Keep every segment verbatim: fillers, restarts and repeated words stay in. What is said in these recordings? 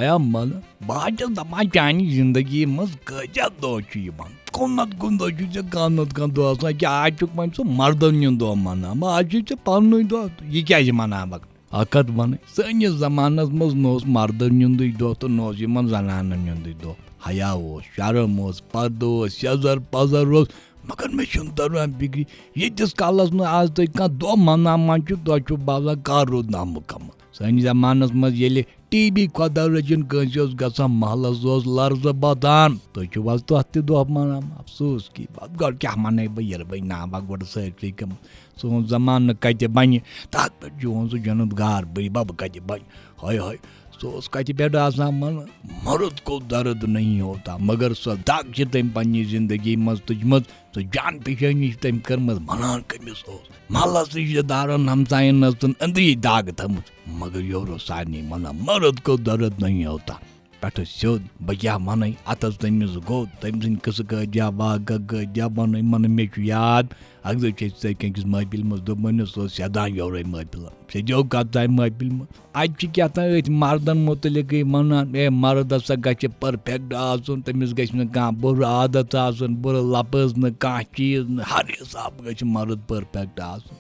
ایا من، بہٕ حظ چھُس دپان، چانہِ زندگی منٛز کۭتیاہ دۄہ چھِ یِوان؟ کُنتھ کُنتھ دۄہ چھُ ژےٚ کانٛہہ نتہٕ کانٛہہ دۄہ آسان، کیٛاہ آز چھُکھ وۄنۍ ژٕ مردن ہُنٛد دۄہ مناوان؟ آز چھُے ژےٚ پننُے دۄہ، یہِ کیٛازِ مناوکھ؟ اکھ کتھ ونے، سٲنِس زمانس منٛز نہ اوس مردن ہُنٛدُے دۄہ تہٕ نہ اوس یِمن زنانن ہُنٛدُے دۄہ۔ حیا اوس، شرم اوس، پردٕ اوس، سیٚزر پزر اوس، مگر مےٚ چھُنہٕ تران فکرِ، ییٖتِس کالس نہٕ آز تُہۍ کانٛہہ دۄہ مناوان چھِو، تۄہہِ چھُو باسان کر روٗد نامُکمل۔ سٲنِس زمانس منٛز ییٚلہِ ٹی بی خۄدا رٔچھِن کٲنٛسہِ اوس گژھان، محلس اوس لرزٕ بۄتان۔ تُہۍ چھِو آز تۄہہِ تہِ دۄہ مناوان، افسوس کہِ پتہٕ گۄڈٕ کیٛاہ منٲے بہٕ ییٚلہِ وۄنۍ ناو گۄڈٕ سٲرسٕے کٔمٕژ۔ سون زمانہٕ کتہِ بنہِ، تتھ پٮ۪ٹھ چون سُہ جنت گار بٕے بب کتہِ بنہِ؟ ہاے ہاے، سُہ اوس کتہِ پٮ۪ٹھ آسان ونان، مرد کو درد نہیں ہوتا، مگر سۄ دگ چھِ تٔمۍ پننہِ زندگی منٛز تُجمٕژ، سۄ جان پیشٲنی چھِ تٔمۍ کٔرمٕژ، ونان کٔمِس اوس؟ محلس رشتہٕ دارن ہمساین ٲس تٔمۍ أنٛدری دگ تھٲومٕژ، مگر یورٕ اوس سارنٕے ونان، مرد کو درد نہیں ہوتا۔ پٮ۪ٹھٕ سیوٚد، بہٕ کیٛاہ وَنَے، اَتھَس تٔمِس گوٚو، تٔمۍ سٕنٛدۍ قٕصہٕ کٲتۍ یا واقعہ کٲتۍ یا وَنَے، وَنہٕ مےٚ چھُ یاد، اَکہِ دۄہ چھِ أسۍ تٔتھۍ أکِس محفِلہِ منٛز، دوٚپمَے نہٕ، سُہ اوس سیٚدان یورَے محفِلَن، سیٚدیو کَتھ تام محفِلہِ منٛز۔ اَتہِ چھِ کیٛاہ تام أتھۍ مردَن مُتعلِقٕے وَنان، اے مرد ہسا گژھِ perfect آسُن، تٔمِس گژھِ نہٕ کانٛہہ بُرٕ عادت آسُن، بُرٕ لفظ نہٕ، کانٛہہ چیٖز نہٕ، ہر حساب گژھِ مرد perfect آسُن۔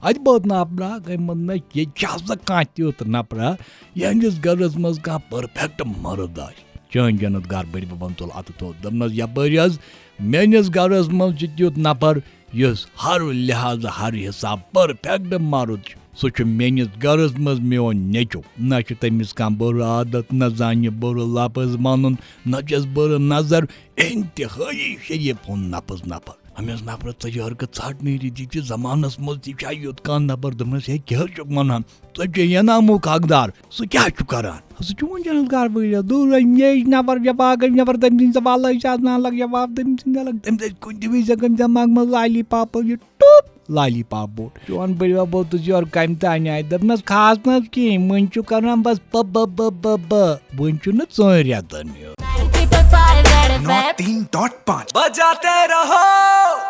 اَتہِ بہت نفرا گٔے مطلب، ییٚتہِ چھِ آسان کانٛہہ تیُتھ نفرا، یِہنٛدِس گرس منٛز کانٛہہ perfect مرد آسہِ۔ چٲنۍ جنت گار بٔڑۍ ببن تُل اَتھٕ تھوٚد، دوٚپنَس، یپٲرۍ حظ، میٲنِس گرس منٛز چھُ تیُتھ نفر، یُس ہر لحاظہٕ، ہر حساب perfect مرد چھُ۔ سُہ چھُ میٲنِس گرس منٛز میون نیٚچُو۔ نہ چھُ تٔمِس کانٛہہ بُرٕ عادت، نہ زانہِ بُرٕ لفظ ونُن، نہ چھَس بُرٕ نظر۔ انتہٲیی شریف ہُنٛد نفس نفر۔ أمِس نفرس ژٔج ہرکہٕ ژھٹ نیٖرِتھ، یہِ تہِ زمانس منٛز تہِ چھا یُتھ کانٛہہ نفر؟ دوٚپنس، ہے، کیٛاہ حظ چھُکھ ونان؟ ژٕ چھے انعامُک حقدار، سُہ کیٛاہ چھُ کران؟ سُہ چھُ وُنہِ جنت گار وٲلِس دوٗر، یہِ نفر جفا گٔے نفر، تٔمۍ سٕنٛدۍ سوال ٲسۍ آسان الگ، جواب تٔمۍ سٕنٛدۍ الگ۔ تٔمۍ سۭتۍ کُنہِ تہِ وِزِ ہٮ۪کن دٮ۪ماغ منٛز لالی پاپہٕ یہِ ٹوٚپ لالی پاپ بوٚڑ۔ چون بٔڈِبب ووتُس یورٕ کمہِ تانۍ آیہِ، دوٚپنس، خاص نہٕ حظ کِہیٖنۍ، وُنہِ چھُ کران بس ب ب ب ب ب، وُنہِ چھُنہٕ ژٲنٛہہ رٮ۪تن ہیوٚت۔ نو تین ڈاٹ پانچ۔ بجاتے رہو۔